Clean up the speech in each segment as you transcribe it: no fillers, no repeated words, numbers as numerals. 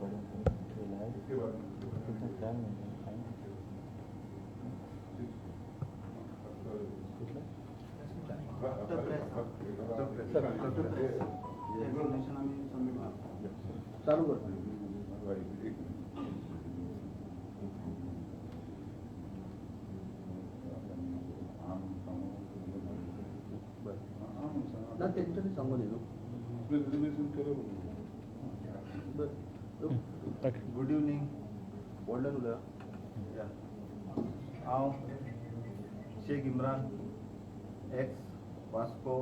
चालू कर. ना तेंच्यांनी सांगून न्हू. Good evening. व्हडल्यान उलया. हांव Sheikh Imran, ex Vasco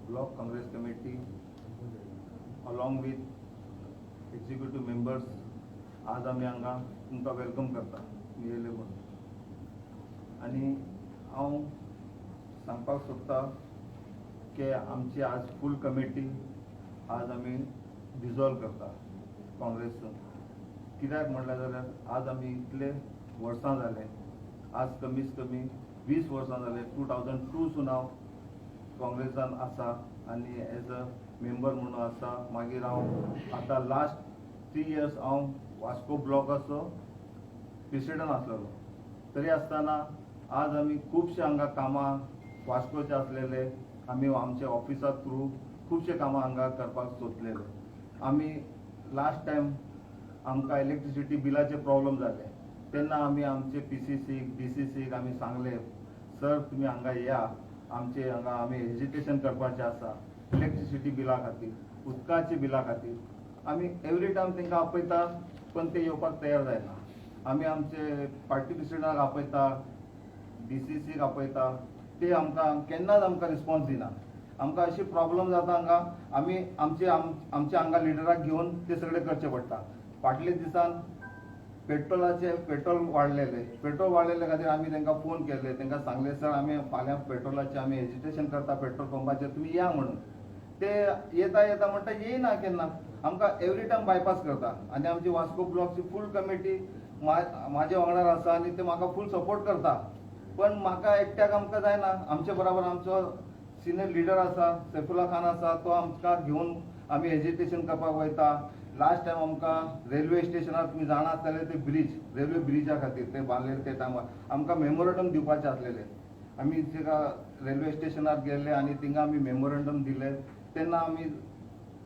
block Congress committee along with executive members, आज आमी हांगा तुमकां welcome करता तुमी येयले म्हणून. आनी हांव सांगपाक सोदता की आमची आज फूल कमिटी आज आमी डिजॉल्व करता काँग्रेसून. कित्याक म्हणल्यार जाल्यार आज आमी इतले वर्सां जाले, आज कमीत कमी 20 वर्सां जाले, 2002 सून हांव काँग्रेसान आसा आनी एज अ मेंबर म्हणून आसा. मागीर हांव आतां लास्ट 3 इयर्स हांव वास्को ब्लॉकाचो प्रेसिडंट आसलेलो. तरी आसतना आज आमी खुबशे हांगा कामां वास्कोचे आसलेले, आमी आमच्या ऑफिसा थ्रू खुबशे कामां हांगा करपाक सोदलेले. आमी लास्ट टायम आमकां इलेक्ट्रिसिटी बिलाचे प्रॉब्लम जाले तेन्ना आमी आमचे पीसीसीक, डीसीसीक आमी सांगले, सर तुमी हांगा या, आमचे हांगा आमी एजिटेशन करपाचें आसा इलेक्ट्रिसिटी बिला खातीर, उदकाचे बिला खातीर. आमी एवरी टायम तांकां आपयता पण ते येवपाक तयार जायना. आमी आमचे पार्टी प्रेसिडेंटाक आपयता, डीसीसीक आपयता, ते आमकां केन्नाच आमकां रिस्पॉन्स दिना. आमकां अशी प्रॉब्लम जाता हांगा, आमी आमचे आमच्या हांगा लिडराक घेवन ते सगळे करचे पडटा. फाटल्या दिसान पेट्रोलाचे पेट्रोल वाडलेले, पेट्रोल वाडलेले खातीर आमी तांकां फोन केले, तांकां सांगले, सर आमी फाल्यां पेट्रोलाचे आमी एजिटेशन करता पेट्रोल पंपाचेर, तुमी या म्हणून. ते येता येता म्हणटा, येयना केन्ना, आमकां एवरी टायम बायपास करता. आनी आमची वास्को ब्लॉकची फूल कमिटी म्हाजे वांगडा आसा आनी ते म्हाका फूल सपोर्ट करता. पण म्हाका एकट्याक आमकां जायना, आमचे बराबर आमचो सिनियर लिडर आसा, सैफुल्ला खान आसा, तो आमकां घेवन आमी एजिटेशन करपाक वयता. लास्ट टायम आमकां रेल्वे स्टेशनार, तुमी जाणा आसतले, ते ब्रीज, रेल्वे ब्रिजा खातीर ते बांदलेले, ते टायमार आमकां मेमोरंडम दिवपाचें आसलेलें. आमी थिंगा रेल्वे स्टेशनार गेले आनी थिंगा आमी मेमोरंडम दिले. तेन्ना आमी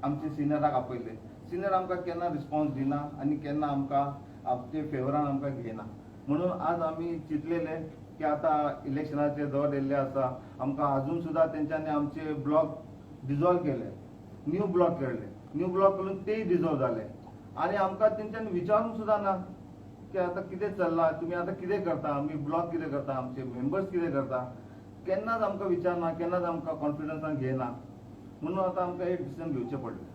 आमचे सिनियराक आपयले. सिनियर आमकां केन्ना रिस्पॉन्स दिना आनी केन्ना आमकां आमचे फेवरान आमकां घेयना. म्हणून आज आमी चिंतलेले की आतां इलेक्शनाचे दर येयल्ले आसा, आमकां अजून सुद्दां तेंच्यांनी आमचे ब्लॉक डिजॉल्व केले, न्यू ब्लॉक केले, न्यू ब्लॉक करून तेय डिजॉल्व जाले आनी आमकां तेंच्यांनी विचारूंक सुद्दां ना की आतां कितें चल्लां, तुमी आतां कितें करता, आमी ब्लॉक कितें करता, आमचे मेंबर्स कितें करता. केन्नाच आमकां विचारना, केन्नाच आमकां कॉन्फिडन्सान घेयना. म्हणून आतां आमकां एक डिसिजन घेवचें पडलें.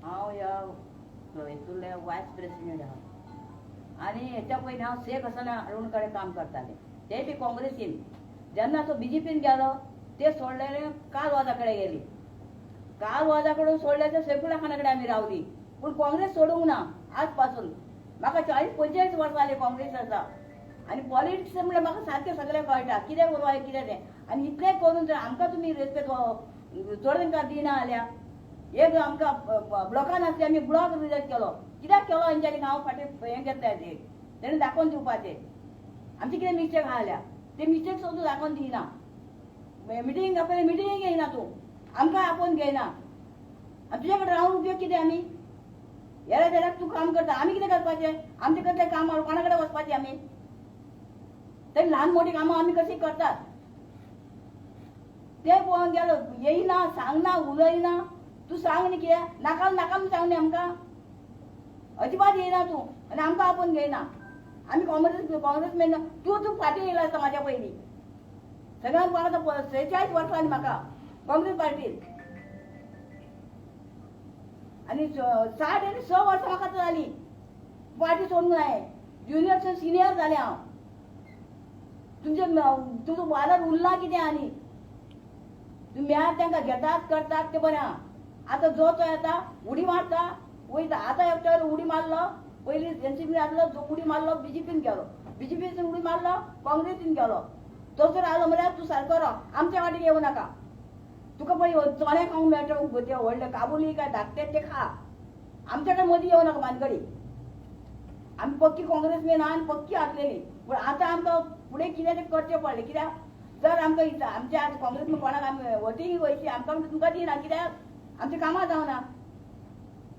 हांव ह्या हितूंतलें वायस प्रेसिडेंट आहा आनी हेच्या पयलीं हांव शेख हसन अरुण कडेन काम करतालें, ते बी काँग्रेसीन. जेन्ना तो बीजेपीन गेलो ते सोडलेले काल वाजा कडेन गेली, काल वाजा कडेन सोडले ते सैफुल्ला खाना कडेन आमी रावली, पूण काँग्रेस सोडूंक ना. आज पासून म्हाका 40-45 वर्सां जाली काँग्रेस आसा आनी पॉलिटिक्स म्हणल्यार म्हाका सारकें सगळें कळटा, कितें करूं हांवें कितें तें. आनी इतलें करून जर आमकां तुमी रेस्पेद चड तांकां दिना जाल्यार, एक आमकां ब्लॉकान आसले, आमी ब्लॉक रिजेक्ट केलो, कित्याक केलो हेंच्यांनी हांव फाटीं हें घेतलें, तेणी दाखोवन दिवपाचें आमचें कितें मिस्टेक आहा जाल्यार ते मिस्टेक सुद्दां दाखोवन दिना. मिटींग आपयले, मिटींग घेयना तूं, आमकां आपोवन घेयना. आनी तुजे कडेन रावन उपयोग कितें? आमी येल्या जाल्यार तूं काम करता, आमी कितें करपाचें? आमचें कसलें काम? कोणा कडेन वचपाचें आमी? तरी ल्हान मोटी कामां आमी कशीं करतात ते पळोवन गेलो. येयना, सांगना, उलयना. तूं सांग न्ही कितें नाका नाका म्हूण सांग न्ही आमकां, अजिबात येयना तूं आनी आमकां आपोवन घेयना. आमी काँग्रेस काँग्रेसमॅन, तूं तूं फाटीं येयला आसता म्हाज्या पयलीं. सगळ्यांक आतां 46 वर्सां जालीं म्हाका काँग्रेस पार्टीन आनी 60 आनी 6 वर्सां म्हाका आतां जालीं पार्टी सोडूंक जाय. ज्युनियर सिनियर जालें हांव. तुमचे तुजो वालार उरला कितें? आनी तुमी मेळ्ळ्यार तांकां घेतात करतात ते बरें आहा. आतां जो तो येता उडी मारता वयता. आतां एकटो उडी मारलो, पयलीं एनसीपीन आसलो, जो उडी मारलो बीजेपीन गेलो, बीजेपीन उडी मारलो काँग्रेसीन गेलो. तसो रावलो म्हळ्यार तूं सारको राव, आमच्या वाटेक येवं नाका. तुका पळय चणे खावंक मेळटा, ते व्हडले काबुली काय धाकटे ते खा, आमच्याकडे मदीं येवं नाका भानगडी. आमी पक्की काँग्रेसमॅन आहा आनी पक्की आसलेली, पूण आतां आमकां फुडें कितें तें करचें पडलें. कित्याक जर आमकां आमच्या आज काँग्रेस कोणाक आमी वोटींग वयची आमकां तुमकां दिना, कित्याक आमचीं कामां जावना.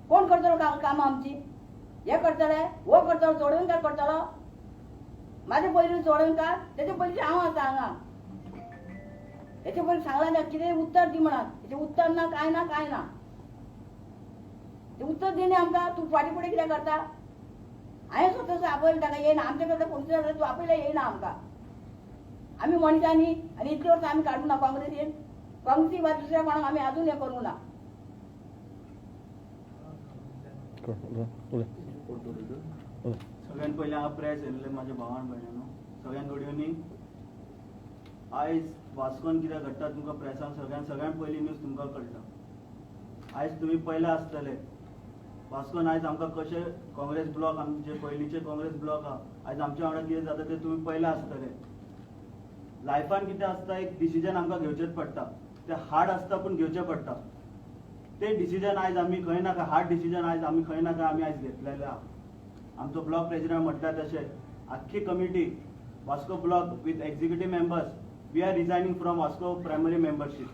कोण करतलो कामां आमची? हे करतले, हो करतलो, चोडणकार करतलो. म्हाजे पयलीं चोडणकार, तेजे पयलीं हांव आसा हांगा. हेचे पयलीं सांगलां ना कितें उत्तर दी म्हणान, हेचें उत्तर ना, कांय ना, कांय ना. तें उत्तर दिना आमकां. तूं फाटीं फुडें कितें करता? हांवें स्वता आपयलें ताका, येयना. आमचे कडेन फंक्शन जालें, तूं आपयलें, येयना आमकां. आमी मनशां न्ही? आनी इतलीं वर्सां आमी काडूंक ना काँग्रेसीन, काँग्रेसी वा दुसऱ्या कोणाक आमी आजून हें करूंक ना. कोण तो उलयता? सगळ्यात पयलीं हांव प्रेस येयल्ले म्हाज्या भावान भयणांनो, सगळ्यांक गुड इवनींग. आयज वास्कोन कितें घडटा तुमकां प्रेसान सगळ्यात पयलीं न्यूज तुमकां कळटा. आयज तुमी पयले आसतले वास्कोन आयज आमकां कशें काँग्रेस ब्लॉक, आमचे पयलींचे काँग्रेस ब्लॉक आहा, आयज आमच्या वांगडा कितें जाता तें तुमी पयले आसतले. लायफान कितें आसता, एक डिसिजन आमकां घेवचेंच पडटा, तें हार्ड आसता पूण घेवचें पडटा. ते डिसिजन आयज आमी खंय ना खंय, हार्ड डिसिजन आयज आमी खंय ना खंय आमी आयज घेतलेले आहा. आमचो ब्लॉक प्रेसिडेंट म्हटल्या तशें आख्खी committee Vasco block with executive members, we are resigning from Vasco primary membership.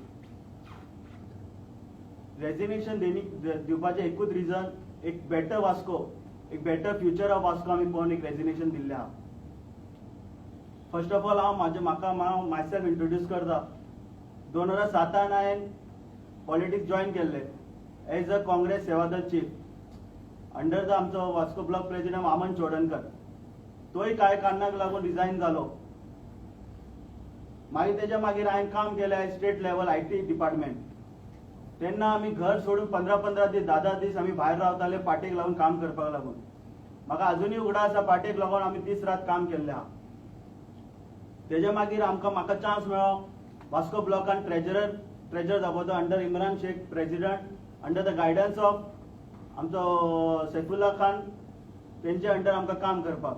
Resignation दिवपाचें एकूच रिजन, एक बेटर वास्को, एक बेटर फ्युचर ऑफ वास्को आमी पळोवन एक रेजिग्नेशन दिल्लें आहा. फर्स्ट ऑफ ऑल हांव म्हाजें म्हाका हांव मायसेल्फ इंट्रोड्यूस करता. 2007 हांवें पॉलिटिक्स जॉयन केल्लें as a Congress Sevadal chief under the आमचो वास्को ब्लॉक प्रेसिडेंट वामन चोडणकर. तोय कांय कारणाक लागून रिजायन जालो. मागीर तेज्या मागीर हांवें काम केलें स्टेट लेवल IT department. तेन्ना आमी घर सोडून 15-15 दीस, 10-10 दीस आमी भायर रावताले पार्टीक लागून, काम करपाक लागून. म्हाका अजुनूय उगडास आसा, पार्टीक लागून आमी दीस रात काम केल्लें आहा. तेज्या मागीर आमकां म्हाका चान्स मेळ्ळो वास्को ब्लॉकान ट्रेजर जावपाचो under Imran Sheikh president, under the guidance of आमचो सैफुल्ला खान, तेंचे अंडर आमकां काम करपाक.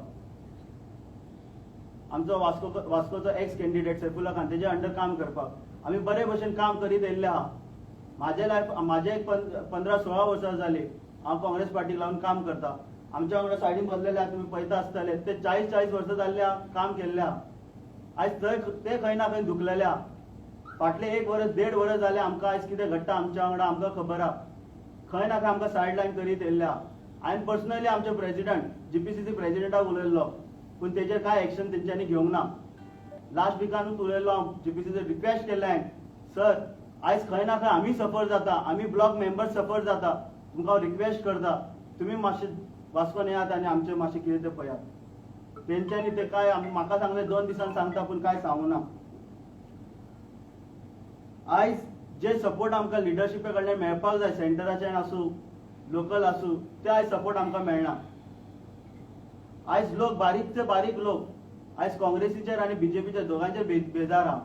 आमचो वास्कोचो एक्स कॅन्डिडेट सैफुल्ला खान, तेजे अंडर काम करपाक आमी बरे भशेन काम करीत येयल्ले आहा. म्हाजे लायफ, म्हाजे एक 15-16 वर्सां जाली हांव काँग्रेस पार्टीक लागून काम करता. आमच्या वांगडा सायडीन बसलेले आहा, तुमी पळयता आसतले, ते 40-40 वर्सां जाल्ले आहा काम केल्ले आहा. आयज थंय ते खंय ना खंय दुखलेले आहा. फाटले एक वर्स, देड वर्स जालें आमकां आयज कितें घडटा आमच्या वांगडा आमकां खबर आहा. खंय ना खंय आमकां सायड लायन करीत येयल्ले आहा. हांवें पर्सनली आमचे प्रेसिडंट जीपीसीसी प्रेसिडेंटाक उलयल्लो, पूण तेजेर कांय एक्शन तेंच्यांनी घेवंक ना. लास्ट विकानूच उलयल्लो हांव, जीपीसीसी रिक्वेस्ट केल्लें हांवें, सर आयज खंय ना खंय आमी सफर जाता, आमी ब्लॉक मेंबर्स सफर जाता, तुमकां हांव रिक्वेस्ट करता, तुमी मातशे वास्कोन येयात आनी आमचें मातशें कितें तें पळयात. तेंच्यांनी ते काय म्हाका सांगलें 2 दिसान सांगता, पूण कांय सांगूं ना. आयज जे सपोर्ट आमकां लिडरशिपा कडल्यान मेळपाक जाय, सेंटराच्यान आसूं, लोकल आसूं, ते आयज सपोर्ट आमकां मेळना. आयज लोक, बारीक ते बारीक लोक आयज काँग्रेसीचेर आनी बीजेपीचेर दोगांचेर बेजार आहा.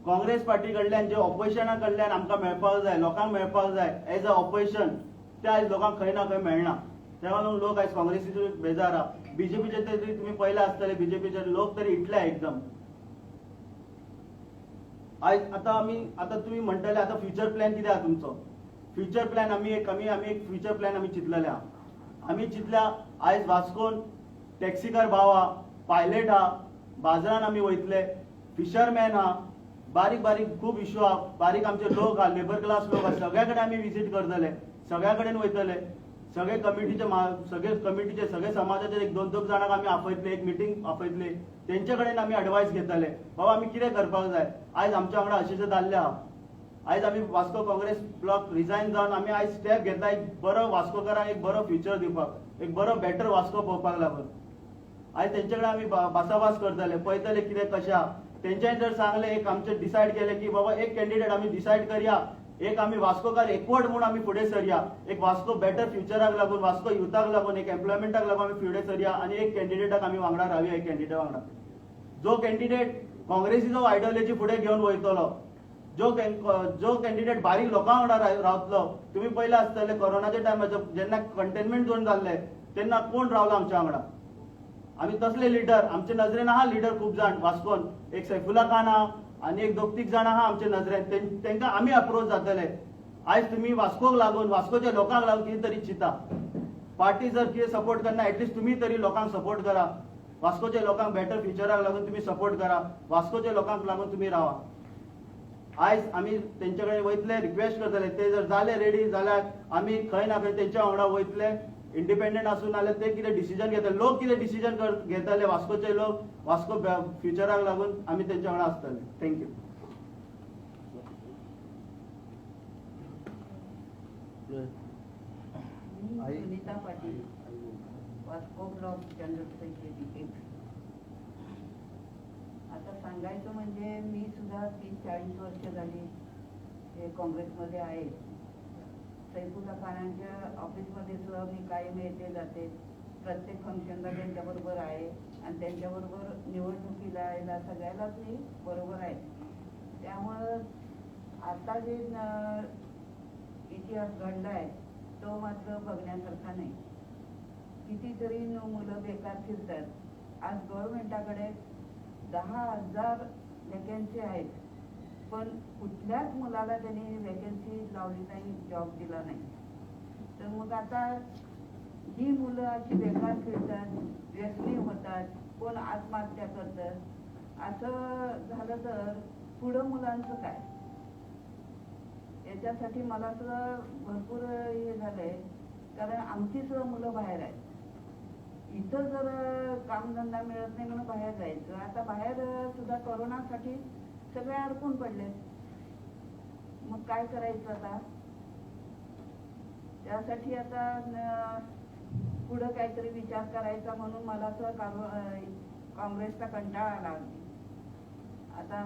काँग्रेस पार्टी कडल्यान जे ऑपोजिशना कडल्यान आमकां मेळपाक जाय, लोकांक मेळपाक जाय एज अ ऑपोजिशन, ते आयज लोकांक खंय ना खंय मेळना. तेका लागून लोक आयज काँग्रेसीचेर बेजार आहा. बीजेपीचे तरी तुमी पळयले आसतले, बीजेपीचे लोक तरी इतले एकदम आयज. आतां आमी, आतां तुमी म्हणटले आतां फ्युचर प्लॅन कितें आहा तुमचो? फ्युचर प्लॅन आमी एक आमी आमी एक फ्युचर प्लॅन आमी चिंतलेले आहा. आमी चिंतल्या आयज वास्कोन टॅक्सीकार भाव आहा, पायलट आहा, बाजारान आमी वयतले, फिशरमॅन आहा, बारीक बारीक खूब इशू आहा, बारीक आमचे लोक आहा, लेबर क्लास लोक आहा, सगळ्या कडेन आमी विजीट करतले, सगळ्या कडेन वयतले, सगळे कमिटीचे, सगळे समाजाचे एक दोन दोन जाणांक आमी आपयतले, एक मिटींग आपयतले, तेंचे कडेन आमी एडवायस घेतले, बाबा आमी कितें करपाक जाय. आयज आमच्या वांगडा अशें जाल्लें आहा. आयज आमी वास्को काँग्रेस ब्लॉक रिजायन जावन आमी आयज स्टेप घेतला एक बरो वास्कोकारांक एक बरो फ्युचर दिवपाक, एक बरो बेटर वास्को पळोवपाक लागून. आयज तेंचे कडेन आमी भासाभास करतले, पळयतले कितें कशें आहा. तेंच्यांनी जर सांगलें, एक आमचें डिसायड केलें की बाबा एक कॅन्डिडेट आमी डिसायड करया, एक आमी वास्कोकार एकवट म्हूण आमी फुडें सरया, एक वास्को बेटर फ्युचराक लागून, वास्को युथाक लागून, एक एम्प्लॉयमेंटाक लागून आमी फुडें सरया आनी एक कॅन्डिडेटाक आमी वांगडा रावया, एक कॅन्डिडेट वांगडा, जो कॅन्डिडेट काँग्रेसीचो आयडियोलॉजी फुडें घेवन वयतलो, जो कॅन्डिडेट बारीक लोकां वांगडा रावतलो. तुमी पळयलें आसतलें, कोरोनाच्या टायमार जेन्ना कंटेनमेंट झोन जाल्ले तेन्ना कोण रावलो आमच्या वांगडा? आमी तसले लिडर आमचे नजरेन आहा. लिडर खूब जाण वास्कोन, एक सैफुल्ला खान आहा. आनी एक दोग तीग जाणां आहा आमचे नजरेन, तेंकां आमी अप्रोच जातले. आयज तुमी वास्कोक लागून, वास्कोच्या लोकांक लागून कितें तरी चिंता. पार्टी जर कितें सपोर्ट करना, एटलिस्ट तुमी तरी लोकांक सपोर्ट करा. वास्कोच्या लोकांक बेटर फ्युचराक लागून तुमी सपोर्ट करा. वास्कोच्या लोकांक लागून तुमी रावा. आयज आमी तेंचे कडेन वयतले, रिक्वेस्ट करतले. ते जर जाले रेडी जाल्यार आमी खंय ना खंय तेंच्या वांगडा वयतले. इंडिपेंडंट आसूं नाल्यार ते कितें डिसिजन घेतले, लोक कितें डिसिजन घेतले, वास्कोचे लोक, वास्को फ्युचराक लागून आमी तेंच्या वांगडा आसतले. Thank you. Me Sunita Patil, Vasco block general secretary. आता सांगायचं म्हणजे मी सुद्धा 30-40 वर्ष झाली हे काँग्रेसमध्ये आहे. सैफुल्ला खानांच्या ऑफिसमध्ये सुद्धा मी कायम येते जाते. प्रत्येक फंक्शनला त्यांच्याबरोबर आहे आणि त्यांच्याबरोबर निवडणुकीला याला सगळ्यालाच मी बरोबर आहे. त्यामुळं आता जे इतिहास घडला आहे तो मात्र बघण्यासारखा नाही. कितीतरी मुलं बेकार फिरतात. आज गव्हर्नमेंटाकडे 10,000 वेकन्सी आहेत, पण कुठल्याच मुलाला त्यांनी वेकन्सी लावली नाही, जॉब दिला नाही. तर मग आता ही मुलं अशी बेकार फिरतात, व्यसनी होतात, कोण आत्महत्या करतं. असं झालं तर पुढं मुलांचं काय? याच्यासाठी मला सुद्धा भरपूर हे झालं आहे, कारण आमची सुद्धा मुलं बाहेर आहेत. इथं जर कामधंदा मिळत नाही म्हणून बाहेर जायचं. आता बाहेर सुद्धा कोरोनासाठी सगळे अडकून पडले. मग काय करायचं आता? त्यासाठी आता पुढं काहीतरी विचार करायचा म्हणून मला सुद्धा काँग्रेसचा कंटाळा आला अगदी. आता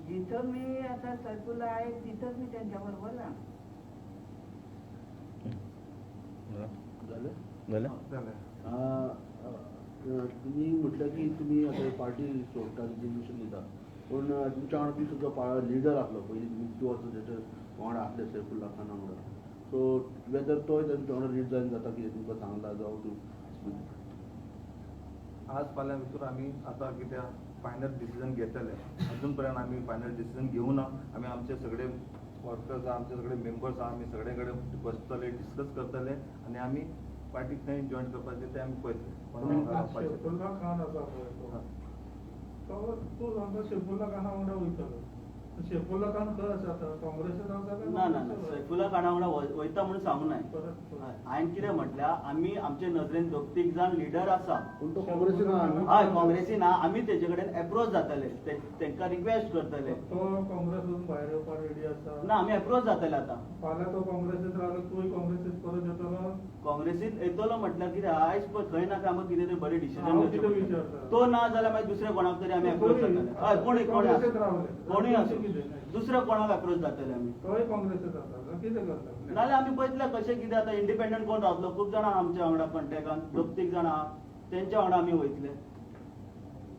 जिथं मी आता सैफुल्ला आहे तिथंच मी त्यांच्याबरोबर राहणार. झालं. तुम्ही म्हटलं की तुम्ही आता पार्टी सोडटा, रिजिग्नेशन दिता, पूण तुमच्या वांगडा बी सुद्दां लिडर आसलो पयलीं, तुमी कितले वर्सां तेच्या वांगडा आसले सैफुल्ला खाना वांगडा, सो वेदर तोय तांच्या वांगडा रिजायन जाता कितें तुमकां सांगला जावं तूं? आज फाल्यां भितर आमी आतां कित्याक फायनल डिसिजन घेतले. अजून पर्यंत आमी फायनल डिसिजन घेवना. आमी आमचे सगळे वर्कर्स आहा, आमचे सगळे मेंबर्स आहा, आमी सगळे कडेन बसतले, डिस्कस करतले आनी आमी पार्टीक खंय जॉयन करपाचें तें आमी पळयतले. सैफुल्ला खान आसा पळय तो, तूं सांगता सैफुल्ला खाना वांगडा वयतलो. सैफुल्ला खान खंय आसा आतां? काँग्रेसीन आसा काय? ना ना ना, सैफुल्ला खाना वांगडा वयता म्हणून सांगू नाय. हांवें कितें म्हटल्यार आमी आमचे नजरेन दोग तीग जाण लिडर आसा, पूण तो काँग्रेसीन आहा. हय, काँग्रेसीन आहा. आमी तेजे कडेन एप्रोच जातले, तेंकां रिक्वेस्ट करतले. तो काँग्रेसून भायर येवपाक रेडी आसा? ना, आमी एप्रोच जातले. आतां फाल्यां तो काँग्रेसींत रावलो, तूंय काँग्रेसींत परत येतलो? काँग्रेसींत येतलो म्हटल्यार कितें, आयज पळय खंय ना खंय आमकां कितें तरी बरें डिसिजन घेवचें. तो ना जाल्यार मागीर दुसऱ्या कोणाक तरी आमी एप्रोच जातले. हय, कोणूय कोणूय आसूं, दुसऱ्या कोणाक एप्रोच जातले आमी. तोय काँग्रेसींत आसा, कितें करता? नाल्यार आमी पळयतले कशें कितें. आतां इंडिपेंडंट कोण रावतलो? खूब जाणां आमच्या वांगडा कॉन्टेक्टान, दोग तीग जाणां आहा, तेंच्या वांगडा आमी वयतले.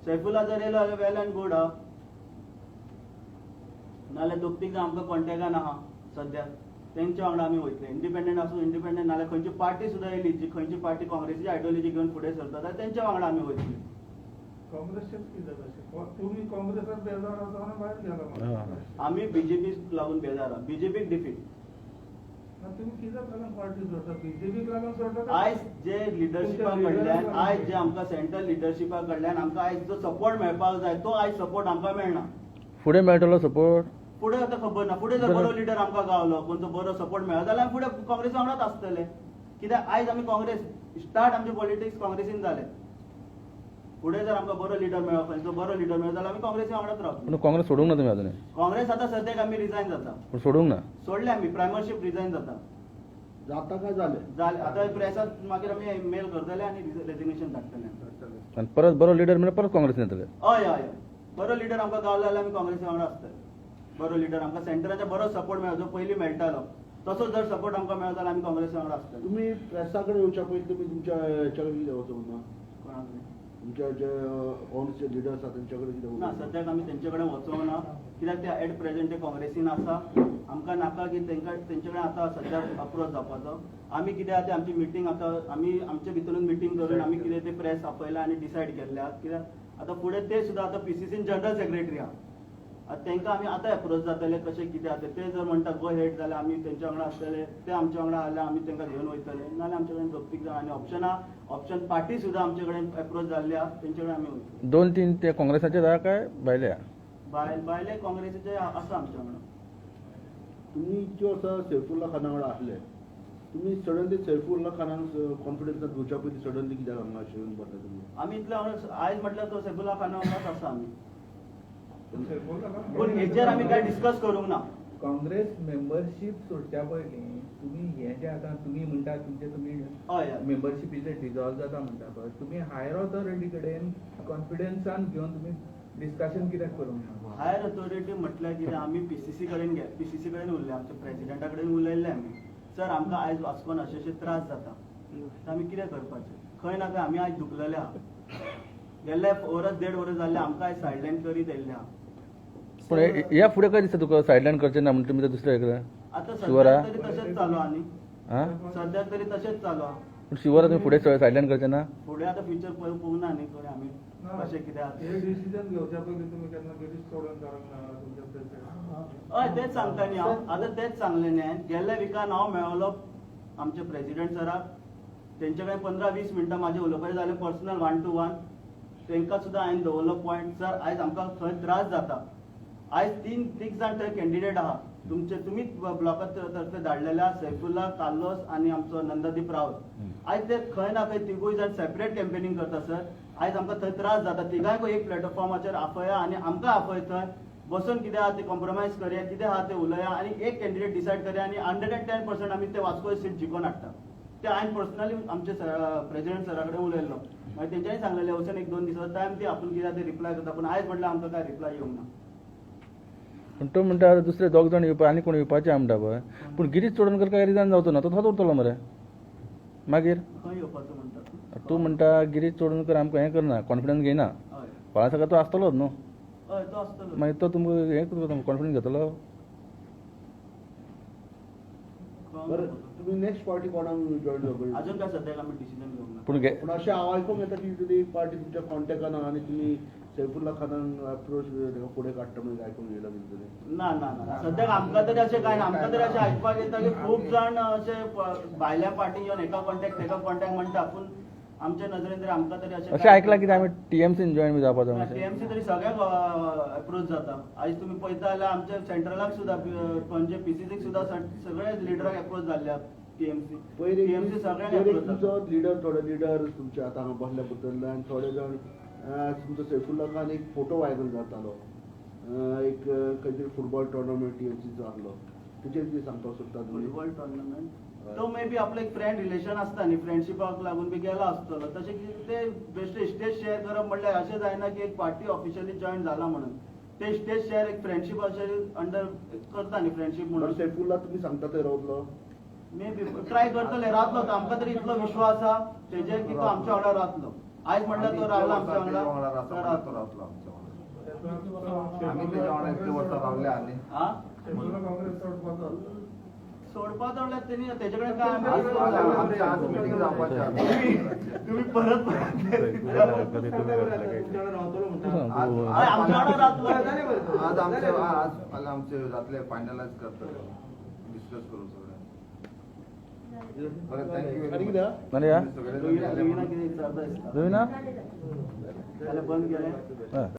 सैफुल्ला जर येयलो जाल्यार वेल एंड गूड आहा, नाल्यार दोग तीग जाण आमकां कॉन्टेक्टान आहा सद्या, तेंच्या वांगडा आमी वयतले. इंडिपेंडंट आसूं, इंडिपेंडंट नाल्यार खंयची पार्टी सुद्दां येयली, जी खंयची पार्टी काँग्रेसीची आयडियोलॉजी घेवन फुडें सरता जाल्यार तेंच्या वांगडा आमी वयतले. काँग्रेसचेच कितें तशें? तुमी काँग्रेसाक बेजार आसा आनी भायर गेला. आमी बीजेपीक लागून बेजार आहा, बीजेपीक डिफीट. तुमी कित्याक लागून पार्टी सोडटा? बीजेपीक लागून सोडटा? आयज जे लिडरशिपा कडल्यान, आयज जे आमकां सेंट्रल लिडरशिपा कडल्यान आमकां आयज जो सपोर्ट मेळपाक जाय तो आयज सपोर्ट आमकां मेळना. फुडें मेळटलो सपोर्ट? फुडें आतां खबर ना. फुडें जर बरो लिडर आमकां गावलो, कोणतो बरो सपोर्ट मेळ्ळो जाल्यार फुडें काँग्रेस वांगडाच आसतले. कित्याक आयज आमी काँग्रेस स्टार्ट आमचे पॉलिटिक्स काँग्रेसीन जालें. फुडें जर आमकां बरो लिडर मेळ्ळो, खंयचो बरो लिडर मेळ्ळो जाल्यार आमी काँग्रेसी वांगडाच रावतले. पूण काँग्रेस सोडूंक ना तुमी अजून? काँग्रेस आतां सद्याक आमी रिजायन जाता. पूण सोडूंक ना? सोडले आमी, प्रायमरशीप रिजायन जाता. जाता काय जालें? जालें. आतां प्रेसात मागीर आमी मेल करतले आनी रेजिग्नेशन धाडटले. आनी परत बरो लिडर मेळ्ळो परत काँग्रेसीन येतले? हय हय, बरो लिडर आमकां गावलो जाल्यार आमी काँग्रेसी वांगडा आसतले. बरो लिडर आमकां सेंटराचो बरो सपोर्ट मेळ्ळो, जो पयलीं मेळटालो तसो जर सपोर्ट आमकां मेळ्ळो जाल्यार आमी काँग्रेसी वांगडा आसतले. तुमी प्रेसा कडेन येवच्या पयलीं तुमी तुमच्या हेच्या कडेन कितें वचूंक ना? कोणा कडेन? तुमच्या जे काँग्रेसचे लिडर आसा तेंच्या कडेन कितें? ना, सद्याक आमी तेंचे कडेन वचोंक ना, कित्याक ते एट प्रेझेंट ते काँग्रेसीन आसा. आमकां नाका की तेंकां तेंचे कडेन आतां सद्याक अप्रोच जावपाचो. आमी कितें आतां आमची मिटींग आतां आमी आमचे भितरूच मिटींग करून आमी कितें ते प्रेस आपयला आनी डिसायड केल्ले आहा. कित्याक आतां फुडें ते सुद्दां आतां पीसीसीन जनरल सेक्रेटरी आहा, आतां तांकां आमी आतां एप्रोच जातले कशें कितें आसा ते जर म्हणटा गो हेड जाल्यार आमी तेंच्या वांगडा आसतले, ते आमच्या वांगडा जाल्यार आमी तांकां घेवन वयतले, नाजाल्यार आमचे कडेन दोग तीग जाण आनी ऑप्शन आहा, ऑप्शन पार्टी सुद्दां आमचे कडेन एप्रोच जाल्ली आहा, तेंचे कडेन आमी वयतले. 2-3 ते काँग्रेसाचे आहा काय भायले आहा? भायले काँग्रेसीचे आसा आमच्या वांगडा. तुमी इतक्यो वर्सां सैफुल्ला खाना वांगडा आसले, तुमी सडनली सैफुल्ला खानाक कॉन्फिडन्सान घेवच्या पयलीं सडनली कित्याक हांगा अशें येवन पडले तुमी? आमी इतले वांगडा आयज म्हटल्यार तो सैफुल्ला खाना वांगडाच आसा आमी, पूण हेचेर आमी काय डिस्कस करूंक ना. काँग्रेस मेंबरशीप सोडच्या पयलीं तुमी हें जें आतां तुमी म्हणटा तुमचे तुमी हय हय मेंबरशिपीचे डिजॉल्व जाता म्हणटा पळय, तुमी हायर ऑथॉरिटी कडेन कॉन्फिडन्सान घेवन तुमी डिस्कशन कित्याक करूंक ना? हायर ऑथॉरिटी म्हटल्यार कितें, आमी पीसीसी कडेन पीसीसी कडेन उरले, आमच्या प्रेजिडेंटा कडेन उलयल्ले आमी, सर आमकां आयज वास्कोन अशे अशे त्रास जाता, आमी कितें करपाचें, खंय ना खंय आमी आयज दुखलेले आहा, गेल्ले वरस 1.5 वरस जाल्ले आमकां आयज सायडलायन करीत येयल्ले आहा. पूण ह्या फुडें काय दिसता तुका सायडलायन करचें ना म्हणटा तुमी दुसऱ्या आतां शुअर सद्याक तरी तशेंच चालू आहा न्ही, सद्याक तरी तशेंच चालू आहा. पूण शुअर तुमी फुडें सायडलायन करचें ना? फुडें आतां फ्युचर पळोवंक ना न्ही खंय आमी कशें कितें आहा. हे डिसिजन घेवच्या पयलीं तुमी केन्ना गिरीश चोडणकाराक मेळ्ळा तुमच्या प्रेसिडेंट? हय तेच सांगता न्ही हांव, आतां तेच सांगलें न्ही हांवें, गेल्ल्या विकान हांव मेळ्ळो आमच्या प्रेजिडेंट सराक, तेंचे कडेन 15-20 मिनटां म्हाजें उलोवपाचें जालें पर्सनल 1 to 1, तेंकां सुद्दां हांवें दवरलो पॉयंट, सर आयज आमकां थंय त्रास जाता, आयज 3 जाण थंय कॅन्डिडेट आहा तुमचे, तुमीच ब्लॉका तर्फे धाडलेले आहा, सैफुल्ला कार्लोस आनी आमचो नंदादीप रावत, आयज ते खंय ना खंय तिगूय जाण सेपरेट कॅम्पेनींग करता सर, आयज आमकां थंय त्रास जाता, तिगांयकूय एक प्लॅटफॉर्माचेर आफया आनी आमकां आफय, थंय बसून कितें आहा तें कॉम्प्रोमायज करया, कितें आहा तें उलया आनी एक कॅन्डिडेट डिसायड करया आनी 110% आमी ते वास्को सीट जिखोवन हाडटा. ते हांवें पर्सनली आमचे प्रेजिडेंट सरा कडेन उलयल्लो, मागीर तेंच्यांनी सांगलेलें वचून 1-2 दिसांचो टायम दी, आपूण कितें ते रिप्लाय करता, पूण आयज म्हटल्यार आमकां काय रिप्लाय येवंक ना. पूण तो म्हणटा दुसरे दोग जाण येवपा आनी कोण येवपाचे आहा म्हणटा पळय, पूण गिरीश चोडणकर काय रिजायन जावचो ना, तो थंयच उरतलो मरे मागीर. खंय येवपाचो म्हणटा तूं म्हणटा गिरीश चोडणकर आमकां हें करना, कॉन्फिडन्स घेयना, बाळा सगळो तो आसतलोच न्हू, हय तो आसतलो, मागीर तो तुमकां हें करता कॉन्फिडन्स घेतलो. बरें तुमी नेक्स्ट पार्टी कोणाक जॉयन जावपाक? अजून काय सद्याक आमी डिसिजन घेवंक ना. पूण अशें हांव आयकूंक येता की तुमी पार्टी तुमच्या कॉन्टेक्टान आहा आनी तुमी सैफुल्ला खानाक अप्रोच ताका फुडें काडटा म्हणून आयकूंक येयला कितें तरी? ना ना ना, सद्याक आमकां तरी अशें कांय ना, आमकां तरी अशें आयकपाक येता की खूब जाण अशे भायल्या पार्टी येवन एका कॉन्टेक्ट तेका कॉन्टेक्ट म्हणटा, पूण आमच्या नजरेन तरी आमकां तरी अशें आयकलां कितें आमी टीएमसीन जॉयन बी जावपाचो? टीएमसी तरी सगळ्यांक अप्रोच जाता, आयज तुमी पळयता जाल्यार आमच्या सेंट्रलाक सुद्दां पणजे पीसीसीक सुद्दां सगळे लिडराक अप्रोच जाल्ले आहा टीएमसी. टीएमसी सगळ्यांक अप्रोच जाता. लिडर थोडे लिडर तुमचे आतां हांगा बसल्या बद्दल आनी थोडे जाण तुमचो सैफुल्ला खान एक फोटो व्हायरल जातालो, एक खंय तरी फुटबॉल टुर्नामेंट टीएमसीचो आहलो, तेचेर कितें सांगपाक सोदता तुमी? फुटबॉल टुर्नामेंट तो मे बी आपलो एक फ्रेंड रिलेशन आसता न्ही, फ्रेंडशिपाक लागून बी गेला आसतलो, तशें कितें ते बेश्टे स्टेज शेअर करप म्हणल्यार अशें जायना की एक पार्टी ऑफिशियली जॉयन जाला म्हणून, ते स्टेज शेअर एक फ्रेंडशीप अशें अंडर करता न्ही फ्रेंडशीप म्हणून. सैफुल्ला तुमी सांगता थंय रावतलो? मे बी ट्राय करतले, रावतलो तो, आमकां तरी इतलो विश्वास आहा तेजेर की तो आमच्या वांगडा रावतलो, आयज म्हणल्यार तो रावला आमच्या वांगडा, रावतलो. आमी तेच्या वांगडा इतले वर्सां रावले आनी सोडपाचो म्हणल्यार तेणी तेजे कडेन काय आज मिटींग जावपाची. तुमी परत आज आमचे आज आमचे जातले फायनलायज करतले, डिस्कस करून सगळें. बरें, thank you. आनी बंद केलें.